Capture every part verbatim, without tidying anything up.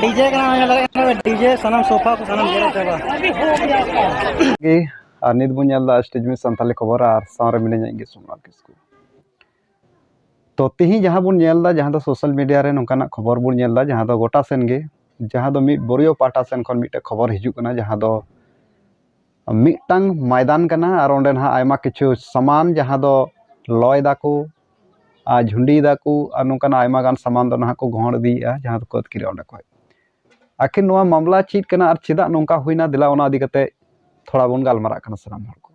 DJ ᱠᱟᱱᱟ, ᱧᱮᱞ ᱫᱟᱲᱮᱭᱟᱜ ᱠᱟᱱᱟ ᱰᱤᱡᱮ, ᱥᱟᱱᱟᱢ ᱥᱳᱯᱷᱟ ᱠᱚ ᱥᱟᱱᱟᱢ ᱡᱮᱨᱮᱫ ᱪᱟᱵᱟ᱾ ᱜᱮ᱾ ᱟᱨ ᱱᱤᱛ ᱵᱚᱱ ᱧᱮᱞ ᱮᱫᱟ ᱥᱴᱮᱡ ᱢᱤ ᱥᱟᱱᱛᱟᱞᱤ ᱠᱷᱚᱵᱚᱨ, ᱟᱨ ᱥᱟᱶ ᱨᱮ ᱢᱤᱱᱟᱹᱧᱟ ᱤᱧ ᱜᱮ ᱥᱳᱢᱱᱟᱛᱷ ᱠᱤᱥᱠᱩ᱾ ᱛᱚ ᱛᱤᱦᱤᱧ ᱡᱟᱦᱟᱸ ᱵᱚᱱ ᱧᱮᱞ ᱮᱫᱟ, ᱡᱟᱦᱟᱸ ᱫᱚ ᱥᱳᱥᱟᱞ ᱢᱤᱰᱤᱭᱟ ᱨᱮ ᱱᱚᱝᱠᱟᱱᱟᱜ ᱠᱷᱚᱵᱚᱨ ᱵᱚᱱ ᱧᱮᱞ ᱮᱫᱟ, ᱡᱟᱦᱟᱸ ᱫᱚ ᱜᱚᱴᱟ ᱥᱮᱱ ᱜᱮ, ᱡᱟᱦᱟᱸ ᱫᱚ ᱢᱤᱫ ᱵᱳᱨᱤᱭᱳ ᱯᱟᱦᱴᱟ ᱥᱮᱱ ᱠᱷᱚᱱ ᱢᱤᱫᱴᱮᱡ ᱠᱷᱚᱵᱚᱨ ᱦᱤᱡᱩᱜ ᱠᱟᱱᱟ, ᱡᱟᱦᱟᱸ ᱫᱚ ᱢᱤᱫᱴᱟᱝ ᱢᱚᱭᱫᱟᱱ ᱠᱟᱱᱟ, ᱟᱨ ᱚᱸᱰᱮ ᱱᱟᱦᱟᱜ ᱟᱭᱢᱟ ᱠᱤᱪᱷᱩ ᱥᱟᱢᱟᱱ ᱡᱟᱦᱟᱸ ᱫᱚ ᱞᱚᱭ ᱫᱟᱠᱚ ᱟᱨ ᱡᱷᱩᱸᱰᱤᱭ ᱫᱟᱠᱚ, ᱟᱨ ᱱᱚᱝᱠᱟᱱᱟᱜ ᱟᱭᱢᱟ ᱜᱟᱱ ᱥᱟᱢᱟᱱ ᱫᱚ ᱱᱟᱦᱟᱜ ᱠᱚ ᱜᱚᱦᱚᱲ ᱤᱫᱤᱭᱮᱫᱼᱟ, ᱡᱟᱦᱟᱸ ᱫᱚᱠᱚ ᱟᱹᱛᱠᱤᱨᱮᱫᱼᱟ ᱚᱸᱰᱮ ᱠᱷᱚᱡ᱾ ᱟᱹᱠᱷᱤᱨ ᱱᱚᱣᱟ ᱢᱟᱢᱞᱟ ᱪᱮᱫ ᱠᱟᱱᱟ ᱟᱨ ᱪᱮᱫᱟᱜ ᱱᱚᱝᱠᱟ ᱦᱩᱭᱱᱟ, ᱫᱮᱞᱟ ᱚᱱᱟ ᱤᱫᱤ ᱠᱟᱛᱮ ᱛᱷᱚᱲᱟ ᱵᱚᱱ ᱜᱟᱞᱢᱟᱨᱟᱜ ᱠᱟᱱᱟ ᱥᱟᱱᱟᱢ ᱦᱚᱲ ᱠᱚ᱾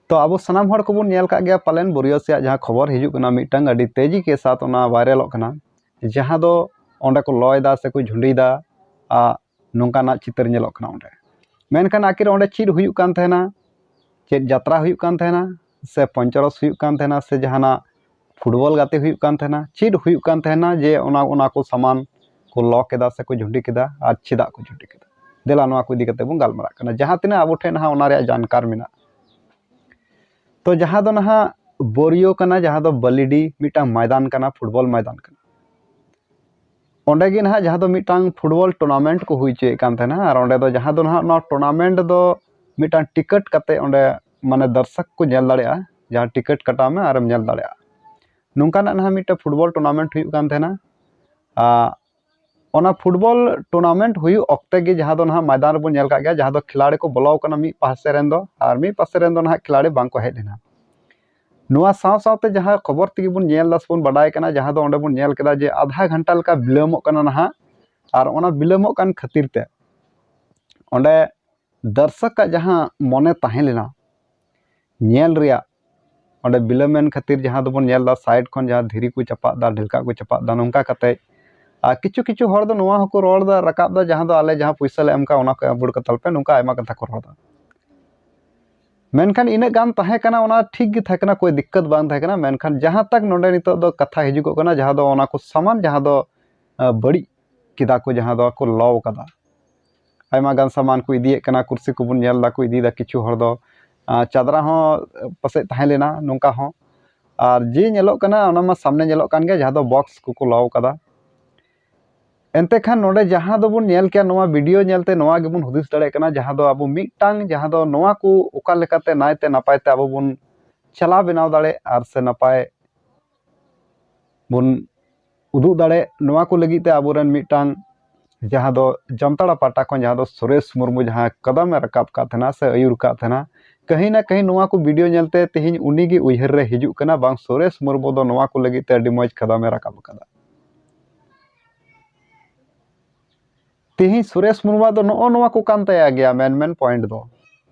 ᱛᱚ ᱟᱵᱚ ᱥᱟᱱᱟᱢ ᱦᱚᱲ ᱠᱚᱵᱚᱱ ᱧᱮᱞ ᱠᱟᱜ ᱜᱮᱭᱟ ᱯᱟᱞᱮᱱ, ᱵᱳᱨᱤᱭᱳ ᱥᱮᱭᱟᱜ ᱡᱟᱦᱟᱸ ᱠᱷᱚᱵᱚᱨ ᱦᱤᱡᱩᱜ ᱠᱟᱱᱟ, ᱢᱤᱫᱴᱟᱝ ᱟᱹᱰᱤ ᱛᱮᱡᱤ ᱠᱮ ᱥᱟᱛ ᱚᱱᱟ ᱵᱷᱟᱭᱨᱟᱞᱚᱜ ᱠᱟᱱᱟ, ᱡᱟᱦᱟᱸ ᱫᱚ ᱚᱸᱰᱮ ᱠᱚ ᱞᱚᱭ ᱫᱟ ᱥᱮᱠᱚ ᱡᱷᱩᱸᱰᱤᱭ ᱫᱟ, ᱟᱨ ᱱᱚᱝᱠᱟᱱᱟᱜ ᱪᱤᱛᱟᱹᱨ ᱧᱮᱞᱚᱜ ᱠᱟᱱᱟ ᱚᱸᱰᱮ᱾ ᱢᱮᱱᱠᱷᱟᱱ ᱟᱹᱠᱷᱤᱨ ᱚᱸᱰᱮ ᱪᱮᱫ ᱦᱩᱭᱩᱜ ᱠᱟᱱ ᱛᱟᱦᱮᱱᱟ? ᱪᱮᱫ ᱡᱟᱛᱨᱟ ᱦᱩᱭᱩᱜ ᱠᱟᱱ ᱛᱟᱦᱮᱱᱟ, ᱥᱮ ᱯᱚᱧᱪᱚᱨᱚᱥ ᱦᱩᱭᱩᱜ ᱠᱟᱱ ᱛᱟᱦᱮᱱᱟ, ᱥᱮ ᱡᱟᱦᱟᱱᱟᱜ ᱯᱷᱩᱴᱵᱚᱞ ᱜᱟᱛᱮ ᱦᱩᱭᱩᱜ ᱠᱟᱱ ᱛᱟᱦᱮᱱᱟ? ᱪᱮᱫ ᱦᱩᱭᱩᱜ ᱠᱟᱱ ᱛᱟᱦᱮᱱᱟ ᱡᱮ ᱚᱱᱟ, ᱚᱱᱟ ᱠᱚ ᱥᱟᱢᱟᱱ ᱠᱚ ᱞᱚ ᱠᱮᱫᱟ ᱥᱮᱠᱚ ᱡᱷᱩᱸᱰᱤ ᱠᱮᱫᱟ, ᱟᱨ ᱪᱮᱫᱟᱜ ᱠᱚ ᱡᱷᱩᱸᱰᱤ ᱠᱮᱫᱟ? ᱫᱮᱞᱟ ᱱᱚᱣᱟ ᱠᱚ ᱤᱫᱤ ᱠᱟᱛᱮ ᱵᱚᱱ ᱜᱟᱞᱢᱟᱨᱟᱜ ᱠᱟᱱᱟ, ᱡᱟᱦᱟᱸ ᱛᱤᱱᱟᱹᱜ ᱟᱵᱚ ᱴᱷᱮᱱ ᱱᱟᱦᱟᱜ ᱚᱱᱟ ᱨᱮᱭᱟᱜ ᱡᱟᱱᱠᱟᱨ ᱢᱮᱱᱟᱜᱼᱟ᱾ ᱛᱚ ᱡᱟᱦᱟᱸ ᱫᱚ ᱱᱟᱦᱟᱜ ᱵᱳᱨᱤᱭᱳ ᱠᱟᱱᱟ, ᱡᱟᱦᱟᱸ ᱫᱚ ᱵᱟᱹᱞᱤᱰᱤ ᱢᱤᱫᱴᱟᱝ ᱢᱚᱭᱫᱟᱱ ᱠᱟᱱᱟ, ᱯᱷᱩᱴᱵᱚᱞ ᱢᱚᱭᱫᱟᱱ ᱠᱟᱱᱟ᱾ ᱚᱸᱰᱮ ᱜᱮ ᱱᱟᱦᱟᱜ ᱡᱟᱦᱟᱸ ᱫᱚ ᱢᱤᱫᱴᱟᱝ ᱯᱷᱩᱴᱵᱚᱞ ᱴᱩᱨᱱᱟᱢᱮᱱᱴ ᱠᱚ ᱦᱩᱭ ᱦᱚᱪᱚᱭᱮᱫ ᱠᱟᱱ ᱛᱟᱦᱮᱱᱟ, ᱟᱨ ᱚᱸᱰᱮ ᱫᱚ ᱡᱟᱦᱟᱸ ᱫᱚ ᱱᱟᱦᱟᱜ ᱱᱚᱣᱟ ᱴᱩᱨᱱᱟᱢᱮᱱᱴ ᱫᱚ ᱢᱤᱫᱴᱟᱝ ᱴᱤᱠᱤᱴ ᱠᱟᱛᱮ ᱚᱸᱰᱮ ᱢᱟᱱᱮ ᱫᱚᱨᱥᱚᱠ ᱠᱚ ᱧᱮᱞ ᱫᱟᱲᱮᱭᱟᱜᱼᱟ, ᱡᱟᱦᱟᱸ ᱴᱤᱠᱤᱴ ᱠᱟᱴᱟᱣ ᱢᱮ ᱟᱨᱮᱢ ᱧᱮᱞ ᱫᱟᱲᱮᱭᱟᱜᱼᱟ᱾ ᱱᱚᱝᱠᱟᱱᱟᱜ ᱱᱟᱦᱟᱜ ᱢᱤᱫᱴᱮᱱ ᱯᱷᱩᱴᱵᱚᱞ ᱴᱩᱨᱱᱟᱢᱮᱱᱴ ᱦᱩᱭᱩᱜ ᱠᱟᱱ ᱛᱟᱦᱮᱱᱟ᱾ ᱟᱨ ᱚᱱᱟ ᱯᱷᱩᱴᱵᱚᱞ ᱴᱩᱨᱱᱟᱢᱮᱱᱴ ᱦᱩᱭᱩᱜ ᱚᱠᱛᱮ ᱜᱮ ᱡᱟᱦᱟᱸ ᱫᱚ ᱱᱟᱦᱟᱜ ᱢᱚᱭᱫᱟᱱ ᱨᱮᱵᱚᱱ ᱧᱮᱞ ᱠᱟᱜ ᱜᱮᱭᱟ, ᱡᱟᱦᱟᱸ ᱫᱚ ᱠᱷᱤᱞᱟᱲᱤ ᱠᱚ ᱵᱚᱞᱚ ᱟᱠᱟᱱᱟ ᱢᱤᱫ ᱯᱟᱥᱮ ᱨᱮᱱ ᱫᱚ, ᱟᱨ ᱢᱤᱫ ᱯᱟᱥᱮ ᱨᱮᱱ ᱫᱚ ᱱᱟᱦᱟᱜ ᱠᱷᱤᱞᱟᱲᱤ ᱵᱟᱝ ᱠᱚ ᱦᱮᱡ ᱞᱮᱱᱟ᱾ ᱱᱚᱣᱟ ᱥᱟᱶ ᱥᱟᱶᱛᱮ ᱡᱟᱦᱟᱸ ᱠᱷᱚᱵᱚᱨ ᱛᱮᱜᱮ ᱵᱚᱱ ᱧᱮᱞ ᱫᱟ ᱥᱮᱵᱚᱱ ᱵᱟᱰᱟᱭ ᱠᱟᱱᱟ, ᱡᱟᱦᱟᱸ ᱫᱚ ᱚᱸᱰᱮ ᱵᱚᱱ ᱧᱮᱞ ᱠᱮᱫᱟ ᱡᱮ ᱟᱫᱷᱟ ᱜᱷᱚᱱᱴᱟ ᱞᱮᱠᱟ ᱵᱤᱞᱚᱢᱚᱜ ᱠᱟᱱᱟ ᱱᱟᱦᱟᱜ, ᱟᱨ ᱚᱱᱟ ᱵᱤᱞᱚᱢᱚᱜ ᱠᱟᱱ ᱠᱷᱟᱹᱛᱤᱨ ᱛᱮ ᱚᱸᱰᱮ ᱫᱚᱨᱥᱚᱠᱟᱜ ᱡᱟᱦᱟᱸ ᱢᱚᱱᱮ ᱛᱟᱦᱮᱸ ᱞᱮᱱᱟ ᱧᱮᱞ ᱨᱮᱭᱟᱜ, ᱚᱸᱰᱮ ᱵᱤᱞᱚᱢᱮᱱ ᱠᱷᱟᱹᱛᱤᱨ ᱡᱟᱦᱟᱸ ᱫᱚᱵᱚᱱ ᱧᱮᱞ ᱫᱟ ᱥᱟᱭᱤᱰ ᱠᱷᱚᱱ ᱡᱟᱦᱟᱸ ᱫᱷᱤᱨᱤ ᱠᱚ ᱪᱟᱯᱟᱫ ᱫᱟ, ᱰᱷᱮᱞᱠᱟᱜ ᱠᱚ ᱪᱟᱯᱟᱫ ᱫᱟ, ᱱᱚᱝᱠᱟ ᱠᱟᱛᱮ ᱟᱨ ᱠᱤᱪᱷᱩ ᱠᱤᱪᱷᱩ ᱦᱚᱲ ᱫᱚ ᱱᱚᱣᱟ ᱦᱚᱸᱠᱚ ᱨᱚᱲ ᱫᱟ, ᱨᱟᱠᱟᱵ ᱫᱟ, ᱡᱟᱦᱟᱸ ᱫᱚ ᱟᱞᱮ ᱡᱟᱦᱟᱸ ᱯᱚᱭᱥᱟ ᱞᱮ ᱮᱢ ᱠᱟᱜ ᱚᱱᱟ ᱠᱚ ᱮᱢ ᱨᱩᱣᱟᱹᱲ ᱠᱟᱛᱟ ᱞᱮᱯᱮ, ᱱᱚᱝᱠᱟ ᱟᱭᱢᱟ ᱠᱟᱛᱷᱟ ᱠᱚ ᱨᱚᱲ ᱫᱟ᱾ ᱢᱮᱱᱠᱷᱟᱱ ᱤᱱᱟᱹᱜ ᱜᱟᱱ ᱛᱟᱦᱮᱸ ᱠᱟᱱᱟ, ᱚᱱᱟ ᱴᱷᱤᱠ ᱜᱮ ᱛᱟᱦᱮᱸ ᱠᱟᱱᱟ, ᱠᱳᱭ ᱫᱤᱠᱠᱟᱛ ᱵᱟᱝ ᱛᱟᱦᱮᱸ ᱠᱟᱱᱟ᱾ ᱢᱮᱱᱠᱷᱟᱱ ᱡᱟᱦᱟᱸ ᱛᱟᱠ ᱱᱚᱰᱮ ᱱᱤᱛᱚᱜ ᱫᱚ ᱠᱟᱛᱷᱟ ᱦᱤᱡᱩᱜᱚᱜ ᱠᱟᱱᱟ, ᱡᱟᱦᱟᱸ ᱫᱚ ᱚᱱᱟ ᱠᱚ ᱥᱟᱢᱟᱱ ᱡᱟᱦᱟᱸ ᱫᱚ ᱟᱸ, ᱵᱟᱹᱲᱤᱡ ᱠᱮᱫᱟ ᱠᱚ, ᱡᱟᱦᱟᱸ ᱫᱚ ᱠᱚ ᱞᱚ ᱠᱟᱫᱟ᱾ ᱟᱭᱢᱟ ᱜᱟᱱ ᱥᱟᱢᱟᱱ ᱠᱚ ᱤᱫᱤᱭᱮᱫ ᱠᱟᱱᱟ, ᱠᱩᱨᱥᱤ ᱠᱚᱵᱚᱱ ᱧᱮᱞ ᱫᱟ ᱠᱚ ᱤᱫᱤᱭᱮᱫᱟ, ᱠᱤᱪᱷᱩ ᱦᱚᱲ ᱫᱚ ᱟᱸ, ᱪᱟᱫᱽᱨᱟ ᱦᱚᱸ ᱯᱟᱥᱮᱡ ᱛᱟᱦᱮᱸ ᱞᱮᱱᱟ ᱱᱚᱝᱠᱟ ᱦᱚᱸ᱾ ᱟᱨ ᱡᱮ ᱧᱮᱞᱚᱜ ᱠᱟᱱᱟ ᱚᱱᱟ ᱢᱟ ᱥᱟᱢᱱᱮ ᱧᱮᱞᱚᱜ ᱠᱟᱱ ᱜᱮᱭᱟ, ᱡᱟᱦᱟᱸ ᱫᱚ ᱵᱚᱠᱥ ᱠᱚᱠᱚ ᱞᱚ ᱠᱟᱫᱟ᱾ ᱮᱱᱛᱮ ᱠᱷᱟᱱ ᱱᱚᱰᱮ ᱡᱟᱦᱟᱸ ᱫᱚᱵᱚᱱ ᱧᱮᱞ ᱠᱮᱭᱟ, ᱱᱚᱣᱟ ᱵᱷᱤᱰᱤᱭᱳ ᱧᱮᱞᱛᱮ ᱱᱚᱣᱟ ᱜᱮᱵᱚᱱ ᱦᱩᱫᱤᱥ ᱫᱟᱲᱮᱭᱟᱜ ᱠᱟᱱᱟ, ᱡᱟᱦᱟᱸ ᱫᱚ ᱟᱵᱚ ᱢᱤᱫᱴᱟᱝ, ᱡᱟᱦᱟᱸ ᱫᱚ ᱱᱚᱣᱟ ᱠᱚ ᱚᱠᱟ ᱞᱮᱠᱟᱛᱮ ᱱᱟᱭᱛᱮ ᱱᱟᱯᱟᱭ ᱛᱮ ᱟᱵᱚ ᱵᱚᱱ ᱪᱟᱞᱟᱣ ᱵᱮᱱᱟᱣ ᱫᱟᱲᱮᱭᱟᱜ ᱟᱨ ᱥᱮ ᱱᱟᱯᱟᱭ ᱵᱚᱱ ᱩᱫᱩᱜ ᱫᱟᱲᱮᱭᱟᱜ, ᱱᱚᱣᱟ ᱠᱚ ᱞᱟᱹᱜᱤᱫ ᱛᱮ ᱟᱵᱚᱨᱮᱱ ᱢᱤᱫᱴᱟᱝ ᱡᱟᱦᱟᱸ ᱫᱚ ᱡᱟᱢᱛᱟᱲᱟ ᱯᱟᱦᱴᱟ ᱠᱷᱚᱱ ᱡᱟᱦᱟᱸ ᱫᱚ ᱥᱩᱨᱮᱥ ᱢᱩᱨᱢᱩ ᱡᱟᱦᱟᱸ ᱠᱟᱫᱟᱢᱮ ᱨᱟᱠᱟᱵ ᱠᱟᱫ ᱛᱟᱦᱮᱱᱟ ᱥᱮ ᱟᱹᱭᱩᱨ ᱠᱟᱫ ᱛᱟᱦᱮᱱᱟ, ᱠᱟᱹᱦᱤ ᱱᱟ ᱠᱟᱹᱦᱤ ᱱᱚᱣᱟ ᱠᱚ ᱵᱷᱤᱰᱤᱭᱳ ᱧᱮᱞᱛᱮ ᱛᱮᱦᱮᱧ ᱩᱱᱤ ᱜᱮ ᱩᱭᱦᱟᱹᱨ ᱨᱮ ᱦᱤᱡᱩᱜ ᱠᱟᱱᱟ, ᱵᱟᱝ, ᱥᱩᱨᱮᱥ ᱢᱩᱨᱢᱩ ᱫᱚ ᱱᱚᱣᱟ ᱠᱚ ᱞᱟᱹᱜᱤᱫ ᱛᱮ ᱟᱹᱰᱤ ᱢᱚᱡᱽ ᱠᱟᱫᱟᱢᱮ ᱨᱟᱠᱟᱵ ᱠᱟᱫᱟ᱾ ᱛᱮᱦᱮᱧ ᱥᱩᱨᱮᱥ ᱢᱩᱨᱢᱩᱣᱟᱜ ᱫᱚ ᱱᱚᱜᱼᱚ ᱱᱚᱣᱟ ᱠᱚ ᱠᱟᱱ ᱛᱟᱭᱟ ᱜᱮᱭᱟ ᱢᱮᱱ ᱢᱮᱱ ᱯᱚᱭᱮᱱᱴ ᱫᱚ᱾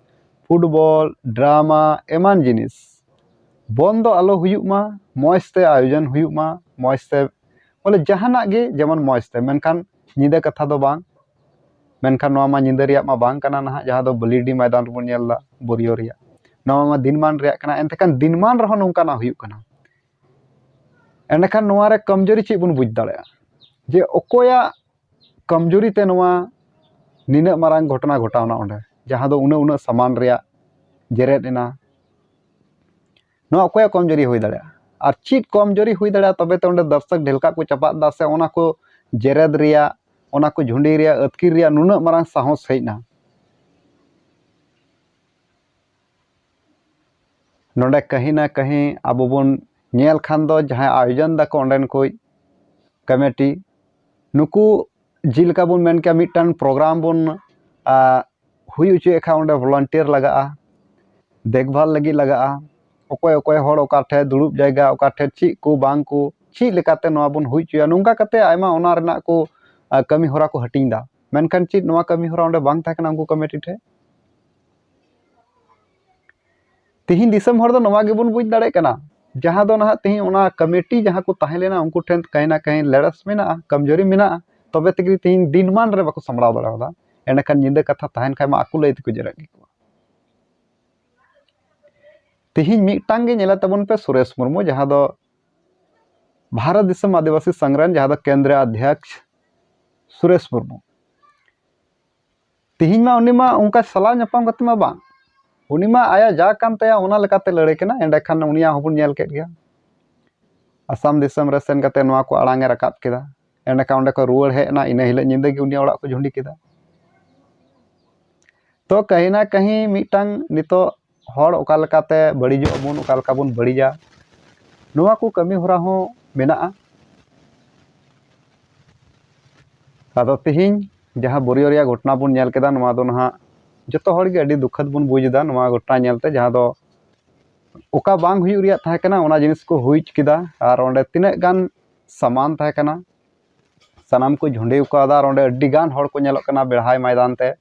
ᱯᱷᱩᱴᱵᱚᱞ, ᱰᱨᱟᱢᱟ, ᱮᱢᱟᱱ ᱡᱤᱱᱤᱥ ᱵᱚᱱᱫᱚ ᱟᱞᱚ ᱦᱩᱭᱩᱜ ᱢᱟ, ᱢᱚᱡᱽ ᱛᱮ ᱟᱭᱳᱡᱚᱱ ᱦᱩᱭᱩᱜ ᱢᱟ, ᱢᱚᱡᱽ ᱛᱮ, ᱵᱚᱞᱮ, ᱡᱟᱦᱟᱱᱟᱜ ᱜᱮ ᱡᱮᱢᱚᱱ ᱢᱚᱡᱽ ᱛᱮ, ᱢᱮᱱᱠᱷᱟᱱ ᱧᱤᱫᱟᱹ ᱠᱟᱛᱷᱟ ᱫᱚ ᱵᱟᱝ᱾ ᱢᱮᱱᱠᱷᱟᱱ ᱱᱚᱣᱟ ᱢᱟ ᱧᱤᱫᱟᱹ ᱨᱮᱭᱟᱜ ᱢᱟ ᱵᱟᱝ ᱠᱟᱱᱟ ᱱᱟᱦᱟᱜ, ᱡᱟᱦᱟᱸ ᱫᱚ ᱵᱟᱹᱞᱤᱰᱤ ᱢᱚᱭᱫᱟᱱ ᱨᱮᱵᱚᱱ ᱧᱮᱞ ᱮᱫᱟ ᱵᱳᱨᱤᱭᱳ ᱨᱮᱭᱟᱜ, ᱱᱚᱣᱟ ᱢᱟ ᱫᱤᱱᱢᱟᱱ ᱨᱮᱭᱟᱜ ᱠᱟᱱᱟ᱾ ᱮᱱᱛᱮ ᱠᱷᱟᱱ ᱫᱤᱱᱢᱟᱱ ᱨᱮᱦᱚᱸ ᱱᱚᱝᱠᱟᱱᱟᱜ ᱦᱩᱭᱩᱜ ᱠᱟᱱᱟ, ᱮᱸᱰᱮᱠᱷᱟᱱ ᱱᱚᱣᱟ ᱨᱮ ᱠᱚᱢᱡᱳᱨᱤ ᱪᱮᱫ ᱵᱚᱱ ᱵᱩᱡᱽ ᱫᱟᱲᱮᱭᱟᱜᱼᱟ? ᱡᱮ ᱚᱠᱚᱭᱟᱜ ᱠᱚᱢᱡᱳᱨᱤ ᱛᱮ ᱱᱚᱣᱟ ᱱᱤᱱᱟᱹᱜ ᱢᱟᱨᱟᱝ ᱜᱷᱚᱴᱚᱱᱟ ᱜᱷᱚᱴᱟᱣᱱᱟ ᱚᱸᱰᱮ, ᱡᱟᱦᱟᱸ ᱫᱚ ᱩᱱᱟᱹᱜ ᱩᱱᱟᱹᱜ ᱥᱟᱢᱟᱱ ᱨᱮᱭᱟᱜ ᱡᱮᱨᱮᱫ ᱮᱱᱟ? ᱱᱚᱣᱟ ᱚᱠᱚᱭᱟᱜ ᱠᱚᱢᱡᱳᱨᱤ ᱦᱩᱭ ᱫᱟᱲᱮᱭᱟᱜᱼᱟ? ᱟᱨ ᱪᱮᱫ ᱠᱚᱢᱡᱳᱨᱤ ᱦᱩᱭ ᱫᱟᱲᱮᱭᱟᱜᱼᱟ ᱛᱚᱵᱮ ᱛᱮ ᱚᱸᱰᱮ ᱫᱚᱨᱥᱚᱠ ᱰᱷᱮᱞᱠᱟᱜ ᱠᱚ ᱪᱟᱯᱟᱫ ᱮᱫᱟ ᱥᱮ ᱚᱱᱟ ᱠᱚ ᱡᱮᱨᱮᱫ ᱨᱮᱭᱟᱜ, ᱚᱱᱟ ᱠᱚ ᱡᱷᱩᱸᱰᱤ ᱨᱮᱭᱟᱜ, ᱟᱹᱛᱠᱤᱨ ᱨᱮᱭᱟᱜ ᱱᱩᱱᱟᱹᱜ ᱢᱟᱨᱟᱝ ᱥᱟᱦᱚᱥ ᱦᱮᱡ ᱮᱱᱟ? ᱱᱚᱰᱮ ᱠᱟᱹᱦᱤ ᱱᱟ ᱠᱟᱹᱦᱤ ᱟᱵᱚ ᱵᱚᱱ ᱧᱮᱞ ᱠᱷᱟᱱ ᱫᱚ ᱡᱟᱦᱟᱸᱭ ᱟᱭᱳᱡᱚᱱ ᱫᱟᱠᱚ ᱚᱸᱰᱮᱱ ᱠᱚ ᱠᱚᱢᱤᱴᱤ, ᱱᱩᱠᱩ ᱡᱮᱞᱮᱠᱟ ᱵᱚᱱ ᱢᱮᱱ ᱠᱮᱭᱟ ᱢᱤᱫᱴᱟᱝ ᱯᱨᱳᱜᱨᱟᱢ ᱵᱚᱱ ᱟ, ᱦᱩᱭ ᱦᱚᱪᱚᱭᱮᱫ ᱠᱷᱟᱱ ᱚᱸᱰᱮ ᱵᱷᱚᱞᱚᱱᱴᱤᱭᱟᱨ ᱞᱟᱜᱟᱜᱼᱟ, ᱫᱮᱠᱷᱵᱷᱟᱞ ᱞᱟᱹᱜᱤᱫ ᱞᱟᱜᱟᱜᱼᱟ, ᱚᱠᱚᱭ ᱚᱠᱚᱭ ᱦᱚᱲ ᱚᱠᱟ ᱴᱷᱮᱱ ᱫᱩᱲᱩᱵ ᱡᱟᱭᱜᱟ, ᱚᱠᱟ ᱴᱷᱮᱱ ᱪᱮᱫ ᱠᱚ ᱵᱟᱝ ᱠᱚ, ᱪᱮᱫ ᱞᱮᱠᱟᱛᱮ ᱱᱚᱣᱟ ᱵᱚᱱ ᱦᱩᱭ ᱦᱚᱪᱚᱭᱟ, ᱱᱚᱝᱠᱟ ᱠᱟᱛᱮ ᱟᱭᱢᱟ ᱚᱱᱟ ᱨᱮᱱᱟᱜ ᱠᱚ ᱟ, ᱠᱟᱹᱢᱤ ᱦᱚᱨᱟ ᱠᱚ ᱦᱟᱹᱴᱤᱧ ᱮᱫᱟ᱾ ᱢᱮᱱᱠᱷᱟᱱ ᱪᱮᱫ ᱱᱚᱣᱟ ᱠᱟᱹᱢᱤ ᱦᱚᱨᱟ ᱚᱸᱰᱮ ᱵᱟᱝ ᱛᱟᱦᱮᱸ ᱠᱟᱱᱟ ᱩᱱᱠᱩ ᱠᱚᱢᱤᱴᱤ ᱴᱷᱮᱱ? ᱛᱤᱦᱤᱧ ᱫᱤᱥᱚᱢ ᱦᱚᱲ ᱫᱚ ᱱᱚᱣᱟ ᱜᱮᱵᱚᱱ ᱵᱩᱡᱽ ᱫᱟᱲᱮᱭᱟᱜ ᱠᱟᱱᱟ, ᱡᱟᱦᱟᱸ ᱫᱚ ᱱᱟᱦᱟᱜ ᱛᱤᱦᱤᱧ ᱚᱱᱟ ᱠᱚᱢᱤᱴᱤ ᱡᱟᱦᱟᱸ ᱠᱚ ᱛᱟᱦᱮᱸ ᱞᱮᱱᱟ ᱩᱱᱠᱩ ᱴᱷᱮᱱ ᱠᱟᱹᱦᱤ ᱱᱟ ᱠᱟᱹᱦᱤ ᱞᱮᱲᱮᱥ ᱢᱮᱱᱟᱜᱼᱟ, ᱠᱚᱢᱡᱳᱨᱤ ᱢᱮᱱᱟᱜᱼᱟ, ᱛᱚᱵᱮ ᱛᱮᱜᱮ ᱛᱤᱦᱤᱧ ᱫᱤᱱ ᱢᱟᱱ ᱨᱮ ᱵᱟᱠᱚ ᱥᱟᱢᱵᱲᱟᱣ ᱫᱟᱲᱮᱭᱟᱫᱟ᱾ ᱮᱸᱰᱮᱠᱷᱟᱱ ᱧᱤᱫᱟᱹ ᱠᱟᱛᱷᱟ ᱛᱟᱦᱮᱱ ᱠᱷᱟᱡ ᱢᱟ ᱟᱠᱚ ᱞᱟᱹᱭ ᱛᱮᱠᱚ ᱡᱮᱨᱮᱫ ᱠᱮᱠᱚᱣᱟ᱾ ᱛᱤᱦᱤᱧ ᱢᱤᱫᱴᱟᱝ ᱜᱮ ᱧᱮᱞᱮ ᱛᱟᱵᱚᱱ ᱯᱮ ᱥᱩᱨᱮᱥ ᱢᱩᱨᱢᱩ, ᱡᱟᱦᱟᱸ ᱫᱚ ᱵᱷᱟᱨᱚᱛ ᱫᱤᱥᱚᱢ ᱟᱹᱫᱤᱵᱟᱹᱥᱤ ᱥᱚᱝᱜᱷ ᱨᱮᱱ ᱡᱟᱦᱟᱸ ᱫᱚ ᱠᱮᱱᱫᱨᱤᱭᱚ ᱚᱫᱷᱭᱚᱠᱥ ᱥᱩᱨᱮᱥ ᱢᱩᱨᱢᱩ᱾ ᱛᱤᱦᱤᱧ ᱢᱟ ᱩᱱᱤ ᱢᱟ ᱚᱱᱠᱟ ᱥᱟᱞᱟ ᱧᱟᱯᱟᱢ ᱠᱟᱛᱮ ᱢᱟ ᱵᱟᱝ, ᱩᱱᱤ ᱢᱟ ᱟᱭᱟᱜ ᱡᱟ ᱠᱟᱱ ᱛᱟᱭᱟ ᱚᱱᱟ ᱞᱮᱠᱟᱛᱮ ᱞᱟᱹᱲᱟᱹᱭ ᱠᱟᱱᱟ᱾ ᱮᱸᱰᱮᱠᱷᱟᱱ ᱩᱱᱤᱭᱟᱜ ᱦᱚᱸᱵᱚᱱ ᱧᱮᱞ ᱠᱮᱫ ᱜᱮᱭᱟ, ᱟᱥᱟᱢ ᱫᱤᱥᱚᱢ ᱨᱮ ᱥᱮᱱ ᱠᱟᱛᱮ ᱱᱚᱣᱟ ᱠᱚ ᱟᱲᱟᱝ ᱮ ᱨᱟᱠᱟᱵ ᱠᱮᱫᱟ᱾ ᱮᱸᱰᱮᱠᱷᱟᱱ ᱚᱸᱰᱮ ᱠᱚ ᱨᱩᱣᱟᱹᱲ ᱦᱮᱡ ᱮᱱᱟ, ᱤᱱᱟᱹ ᱦᱤᱞᱳᱜ ᱧᱤᱫᱟᱹ ᱜᱮ ᱩᱱᱤᱭᱟᱜ ᱚᱲᱟᱜ ᱠᱚ ᱡᱷᱩᱸᱰᱤ ᱠᱮᱫᱟ᱾ ᱛᱚ ᱠᱟᱹᱦᱤ ᱱᱟ ᱠᱟᱹᱦᱤ ᱢᱤᱫᱴᱟᱝ ᱱᱤᱛᱚᱜ ᱦᱚᱲ ᱚᱠᱟ ᱞᱮᱠᱟᱛᱮ ᱵᱟᱹᱲᱤᱡᱚᱜ ᱟᱵᱚᱱ, ᱚᱠᱟ ᱞᱮᱠᱟ ᱵᱚᱱ ᱵᱟᱹᱲᱤᱡᱟ, ᱱᱚᱣᱟ ᱠᱚ ᱠᱟᱹᱢᱤ ᱦᱚᱨᱟ ᱦᱚᱸ ᱢᱮᱱᱟᱜᱼᱟ᱾ ᱟᱫᱚ ᱛᱮᱦᱮᱧ ᱡᱟᱦᱟᱸ ᱵᱳᱨᱤᱭᱳ ᱨᱮᱭᱟᱜ ᱜᱷᱚᱴᱚᱱᱟ ᱵᱚᱱ ᱧᱮᱞ ᱠᱮᱫᱟ, ᱱᱚᱣᱟ ᱫᱚ ᱱᱟᱦᱟᱜ ᱡᱚᱛᱚ ᱦᱚᱲ ᱜᱮ ᱟᱹᱰᱤ ᱫᱩᱠᱷᱟᱹᱛ ᱵᱚᱱ ᱵᱩᱡᱽ ᱮᱫᱟ ᱱᱚᱣᱟ ᱜᱷᱚᱴᱚᱱᱟ ᱧᱮᱞᱛᱮ, ᱡᱟᱦᱟᱸ ᱫᱚ ᱚᱠᱟ ᱵᱟᱝ ᱦᱩᱭᱩᱜ ᱨᱮᱭᱟᱜ ᱛᱟᱦᱮᱸ ᱠᱟᱱᱟ, ᱚᱱᱟ ᱡᱤᱱᱤᱥ ᱠᱚ ᱦᱩᱭ ᱠᱮᱫᱟ᱾ ᱟᱨ ᱚᱸᱰᱮ ᱛᱤᱱᱟᱹᱜ ᱜᱟᱱ ᱥᱟᱢᱟᱱ ᱛᱟᱦᱮᱸ ᱠᱟᱱᱟ, ᱥᱟᱱᱟᱢ ᱠᱚ ᱡᱷᱩᱸᱰᱤ ᱠᱟᱣᱫᱟ᱾ ᱟᱨ ᱚᱸᱰᱮ ᱟᱹᱰᱤ ᱜᱟᱱ ᱦᱚᱲ ᱠᱚ ᱧᱮᱞᱚᱜ ᱠᱟᱱᱟ ᱵᱮᱲᱦᱟᱭ ᱢᱚᱭᱫᱟᱱ ᱛᱮ᱾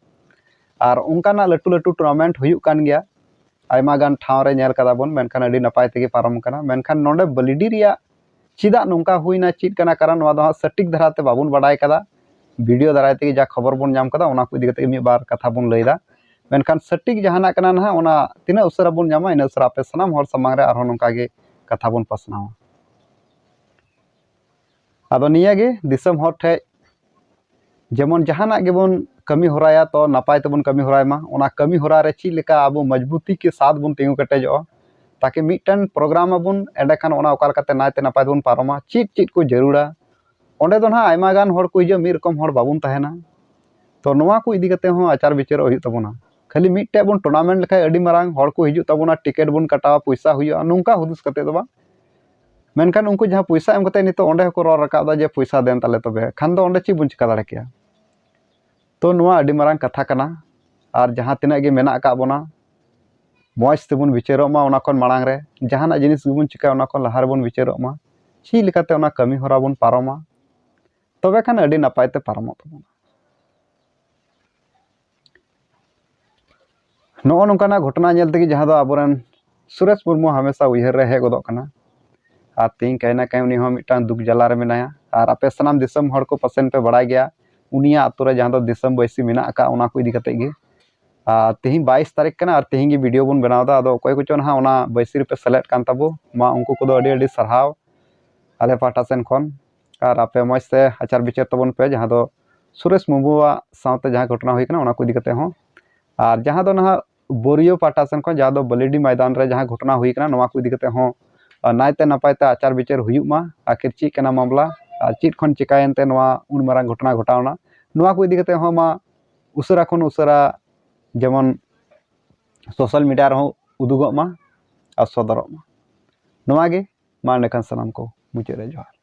ᱟᱨ ᱚᱱᱠᱟᱱᱟᱜ ᱞᱟᱹᱴᱩ ᱞᱟᱹᱴᱩ tournament ᱦᱩᱭᱩᱜ ᱠᱟᱱ ᱜᱮᱭᱟ, ᱟᱭᱢᱟ ᱜᱟᱱ ᱴᱷᱟᱶ ᱨᱮ ᱧᱮᱞ ᱠᱟᱫᱟ ᱵᱚᱱ, ᱢᱮᱱᱠᱷᱟᱱ ᱟᱹᱰᱤ ᱱᱟᱯᱟᱭ ᱛᱮᱜᱮ ᱯᱟᱨᱚᱢ ᱠᱟᱱᱟ᱾ ᱢᱮᱱᱠᱷᱟᱱ ᱱᱚᱰᱮ ᱵᱟᱹᱞᱤᱰᱤ ᱨᱮᱭᱟᱜ ᱪᱮᱫᱟᱜ ᱱᱚᱝᱠᱟ ᱦᱩᱭᱱᱟ, ᱪᱮᱫ ᱠᱟᱱᱟ ᱠᱟᱨᱚᱱ, ᱱᱚᱣᱟ ᱫᱚ ᱦᱟᱸᱜ ᱥᱚᱴᱷᱤᱠ ᱫᱷᱟᱨᱟ ᱛᱮ ᱵᱟᱵᱚᱱ ᱵᱟᱰᱟᱭ ᱠᱟᱫᱟ᱾ ᱵᱷᱤᱰᱤᱭᱳ ᱫᱟᱨᱟᱭ ᱛᱮᱜᱮ ᱡᱟ ᱠᱷᱚᱵᱚᱨ ᱵᱚᱱ ᱧᱟᱢ ᱠᱟᱫᱟ, ᱚᱱᱟ ᱠᱚ ᱤᱫᱤ ᱠᱟᱛᱮ ᱜᱮ ᱢᱤᱫ ᱵᱟᱨ ᱠᱟᱛᱷᱟ ᱵᱚᱱ ᱞᱟᱹᱭᱫᱟ᱾ ᱢᱮᱱᱠᱷᱟᱱ ᱥᱚᱴᱷᱤᱠ ᱡᱟᱦᱟᱱᱟᱜ ᱠᱟᱱᱟ ᱱᱟᱦᱟᱜ, ᱚᱱᱟ ᱛᱤᱱᱟᱹᱜ ᱩᱥᱟᱹᱨᱟ ᱵᱚᱱ ᱧᱟᱢᱟ, ᱤᱱᱟᱹᱜ ᱩᱥᱟᱹᱨᱟ ᱟᱯᱮ ᱥᱟᱱᱟᱢ ᱦᱚᱲ ᱥᱟᱢᱟᱝ ᱨᱮ ᱟᱨᱦᱚᱸ ᱱᱚᱝᱠᱟ ᱜᱮ ᱠᱟᱛᱷᱟ ᱵᱚᱱ ᱯᱟᱥᱱᱟᱣᱟ᱾ ᱟᱫᱚ ᱱᱤᱭᱟᱹ ᱜᱮ ᱫᱤᱥᱚᱢ ᱦᱚᱲ ᱴᱷᱮᱡ, ᱡᱮᱢᱚᱱ ᱡᱟᱦᱟᱱᱟᱜ ᱜᱮᱵᱚᱱ ᱠᱟᱹᱢᱤ ᱦᱚᱨᱟᱭᱟ, ᱛᱚ ᱱᱟᱯᱟᱭ ᱛᱮᱵᱚᱱ ᱠᱟᱹᱢᱤ ᱦᱚᱨᱟᱭ ᱢᱟ᱾ ᱚᱱᱟ ᱠᱟᱹᱢᱤ ᱦᱚᱨᱟ ᱨᱮ ᱪᱮᱫ ᱞᱮᱠᱟ ᱟᱵᱚ ᱢᱚᱡᱽᱵᱩᱛᱤ ᱠᱮ ᱥᱟᱛᱷ ᱵᱚᱱ ᱛᱤᱸᱜᱩ ᱠᱮᱴᱮᱡᱚᱜᱼᱟ, ᱛᱟᱠᱤ ᱢᱤᱫᱴᱮᱱ ᱯᱨᱳᱜᱨᱟᱢ ᱟᱵᱚᱱ, ᱮᱸᱰᱮᱠᱷᱟᱱ ᱚᱱᱟ ᱚᱠᱟ ᱞᱮᱠᱟᱛᱮ ᱱᱟᱭᱛᱮ ᱱᱟᱯᱟᱭ ᱛᱮᱵᱚᱱ ᱯᱟᱨᱚᱢᱟ, ᱪᱮᱫ ᱪᱮᱫ ᱠᱚ ᱡᱟᱹᱨᱩᱲᱟ᱾ ᱚᱸᱰᱮ ᱫᱚ ᱱᱟᱦᱟᱜ ᱟᱭᱢᱟ ᱜᱟᱱ ᱦᱚᱲ ᱠᱚ ᱦᱤᱡᱩᱜᱼᱟ, ᱢᱤᱫ ᱨᱚᱠᱚᱢ ᱦᱚᱲ ᱵᱟᱵᱚᱱ ᱛᱟᱦᱮᱱᱟ᱾ ᱛᱚ ᱱᱚᱣᱟ ᱠᱚ ᱤᱫᱤ ᱠᱟᱛᱮ ᱦᱚᱸ ᱟᱪᱟᱨ ᱵᱤᱪᱟᱹᱨᱚᱜ ᱦᱩᱭᱩᱜ ᱛᱟᱵᱚᱱᱟ᱾ ᱠᱷᱟᱹᱞᱤ ᱢᱤᱫᱴᱮᱡ ᱵᱚᱱ tournament ᱞᱮᱠᱷᱟᱡ ᱟᱹᱰᱤ ᱢᱟᱨᱟᱝ ᱦᱚᱲ ᱠᱚ ᱦᱤᱡᱩᱜ ᱛᱟᱵᱚᱱᱟ, ᱴᱤᱠᱤᱴ ᱵᱚᱱ ᱠᱟᱴᱟᱣᱟ, ᱯᱚᱭᱥᱟ ᱦᱩᱭᱩᱜᱼᱟ, ᱱᱚᱝᱠᱟ ᱦᱩᱫᱤᱥ ᱠᱟᱛᱮ ᱫᱚ ᱵᱟᱝ᱾ ᱢᱮᱱᱠᱷᱟᱱ ᱩᱱᱠᱩ ᱡᱟᱦᱟᱸ ᱯᱚᱭᱥᱟ ᱮᱢ ᱠᱟᱛᱮ ᱱᱤᱛᱚᱜ ᱚᱸᱰᱮ ᱦᱚᱸᱠᱚ ᱨᱚᱲ ᱨᱟᱠᱟᱵ ᱮᱫᱟ ᱡᱮ ᱯᱚᱭᱥᱟ ᱫᱮᱱ ᱛᱟᱞᱮ, ᱛᱚᱵᱮ ᱠᱷᱟᱱ ᱫᱚ ᱚᱸᱰᱮ ᱪᱮᱫ ᱵᱚᱱ ᱪᱤᱠᱟ ᱫᱟᱲᱮ ᱠᱮᱭᱟ? ᱛᱚ ᱱᱚᱣᱟ ᱟᱹᱰᱤ ᱢᱟᱨᱟᱝ ᱠᱟᱛᱷᱟ ᱠᱟᱱᱟ᱾ ᱟᱨ ᱡᱟᱦᱟᱸ ᱛᱤᱱᱟᱹᱜ ᱜᱮ ᱢᱮᱱᱟᱜ ᱟᱠᱟᱫ ᱵᱚᱱᱟ, ᱢᱚᱡᱽ ᱛᱮᱵᱚᱱ ᱵᱤᱪᱟᱹᱨᱚᱜ ᱢᱟ᱾ ᱚᱱᱟ ᱠᱷᱚᱱ ᱢᱟᱲᱟᱝ ᱨᱮ ᱡᱟᱦᱟᱱᱟᱜ ᱡᱤᱱᱤᱥ ᱜᱮᱵᱚᱱ ᱪᱤᱠᱟᱹᱭᱟ, ᱚᱱᱟ ᱠᱷᱚᱱ ᱞᱟᱦᱟ ᱨᱮᱵᱚᱱ ᱵᱤᱪᱟᱹᱨᱚᱜ ᱢᱟ, ᱪᱮᱫ ᱞᱮᱠᱟᱛᱮ ᱚᱱᱟ ᱠᱟᱹᱢᱤ ᱦᱚᱨᱟ ᱵᱚᱱ ᱯᱟᱨᱚᱢᱟ, ᱛᱚᱵᱮ ᱠᱷᱟᱱ ᱟᱹᱰᱤ ᱱᱟᱯᱟᱭ ᱛᱮ ᱯᱟᱨᱚᱢᱚᱜ ᱛᱟᱵᱚᱱᱟ᱾ ᱱᱚᱜᱼᱚ ᱱᱚᱝᱠᱟᱱᱟᱜ ᱜᱷᱚᱴᱚᱱᱟ ᱧᱮᱞ ᱛᱮᱜᱮ ᱡᱟᱦᱟᱸ ᱫᱚ ᱟᱵᱚᱨᱮᱱ ᱥᱩᱨᱮᱥ ᱢᱩᱨᱢᱩ ᱦᱟᱢᱮᱥᱟ ᱩᱭᱦᱟᱹᱨ ᱨᱮ ᱦᱮᱡ ᱜᱚᱫᱚᱜ ᱠᱟᱱᱟ᱾ ᱟᱨ ᱛᱮᱦᱤᱧ ᱠᱟᱹᱦᱤ ᱱᱟ ᱠᱟᱹᱦᱤ ᱩᱱᱤ ᱦᱚᱸ ᱢᱤᱫᱴᱟᱝ ᱫᱩᱠ ᱡᱟᱞᱟ ᱨᱮ ᱢᱮᱱᱟᱭᱟ᱾ ᱟᱨ ᱟᱯᱮ ᱥᱟᱱᱟᱢ ᱫᱤᱥᱚᱢ ᱦᱚᱲ ᱠᱚ ᱯᱟᱥᱮᱱ ᱯᱮ ᱵᱟᱲᱟᱭ ᱜᱮᱭᱟ, ᱩᱱᱤᱭᱟᱜ ᱟᱛᱳ ᱨᱮ ᱡᱟᱦᱟᱸ ᱫᱚ ᱫᱤᱥᱚᱢ ᱵᱟᱹᱭᱥᱤ ᱢᱮᱱᱟᱜ ᱟᱠᱟᱫ, ᱚᱱᱟ ᱠᱚ ᱤᱫᱤ ᱠᱟᱛᱮᱫ ᱜᱮ᱾ ᱟᱨ ᱛᱮᱦᱤᱧ ᱵᱟᱭᱤᱥ ᱛᱟᱹᱨᱤᱠᱷ ᱠᱟᱱᱟ, ᱟᱨ ᱛᱮᱦᱤᱧ ᱜᱮ ᱵᱷᱤᱰᱤᱭᱳ ᱵᱚᱱ ᱵᱮᱱᱟᱣ ᱮᱫᱟ᱾ ᱟᱫᱚ ᱚᱠᱚᱭ ᱠᱚᱪᱚ ᱱᱟᱦᱟᱜ ᱚᱱᱟ ᱵᱟᱹᱭᱥᱤ ᱨᱮᱯᱮ ᱥᱮᱞᱮᱫ ᱠᱟᱱ ᱛᱟᱵᱚ ᱢᱟ, ᱩᱱᱠᱩ ᱠᱚᱫᱚ ᱟᱹᱰᱤ ᱟᱹᱰᱤ ᱥᱟᱨᱦᱟᱣ ᱟᱞᱮ ᱯᱟᱦᱴᱟ ᱥᱮᱱ ᱠᱷᱚᱱ᱾ ᱟᱨ ᱟᱯᱮ ᱢᱚᱡᱽ ᱛᱮ ᱟᱪᱟᱨ ᱵᱤᱪᱟᱹᱨ ᱛᱟᱵᱚᱱ ᱯᱮ, ᱡᱟᱦᱟᱸ ᱫᱚ ᱥᱩᱨᱮᱥ ᱢᱩᱨᱢᱩᱣᱟᱜ ᱥᱟᱶᱛᱮ ᱡᱟᱦᱟᱸ ᱜᱷᱚᱴᱚᱱᱟ ᱦᱩᱭ ᱠᱟᱱᱟ, ᱚᱱᱟ ᱠᱚ ᱤᱫᱤ ᱠᱟᱛᱮ ᱦᱚᱸ᱾ ᱟᱨ ᱡᱟᱦᱟᱸ ᱫᱚ ᱱᱟᱦᱟᱜ ᱵᱳᱨᱤᱭᱳ ᱯᱟᱦᱴᱟ ᱥᱮᱱ ᱠᱷᱚᱱ, ᱡᱟᱦᱟᱸ ᱫᱚ ᱵᱟᱹᱞᱤᱰᱤ ᱢᱚᱭᱫᱟᱱ ᱨᱮ ᱡᱟᱦᱟᱸ ᱜᱷᱚᱴᱚᱱᱟ ᱦᱩᱭ ᱠᱟᱱᱟ, ᱱᱚᱣᱟ ᱠᱚ ᱤᱫᱤ ᱠᱟᱛᱮ ᱦᱚᱸ, ᱟᱨ ᱱᱟᱭᱛᱮ ᱱᱟᱯᱟᱭ ᱛᱮ ᱟᱪᱟᱨ ᱵᱤᱪᱟᱹᱨ ᱦᱩᱭᱩᱜ ᱢᱟ᱾ ᱟᱹᱠᱷᱤᱨ ᱪᱮᱫ ᱠᱟᱱᱟ ᱢᱟᱢᱞᱟ, ᱟᱨ ᱪᱮᱫ ᱠᱷᱚᱱ ᱪᱤᱠᱟᱹᱭᱮᱱᱛᱮ ᱱᱚᱣᱟ ᱩᱱ ᱢᱟᱨᱟᱝ ᱜᱷᱚᱴᱚᱱᱟ ᱜᱷᱚᱴᱟᱣᱱᱟ, ᱱᱚᱣᱟ ᱠᱚ ᱤᱫᱤ ᱠᱟᱛᱮ ᱦᱚᱸ ᱢᱟ ᱩᱥᱟᱹᱨᱟ ᱠᱷᱚᱱ ᱩᱥᱟᱹᱨᱟ ᱡᱮᱢᱚᱱ social media ᱨᱮᱦᱚᱸ ᱩᱫᱩᱜᱚᱜ ᱢᱟ ᱟᱨ ᱥᱚᱫᱚᱨᱚᱜ ᱢᱟ᱾ ᱱᱚᱣᱟ ᱜᱮ ᱢᱟ ᱮᱸᱰᱮᱠᱷᱟᱱ ᱥᱟᱱᱟᱢ ᱠᱚ ᱢᱩᱪᱟᱹᱫ ᱨᱮ ᱡᱚᱦᱟᱨ᱾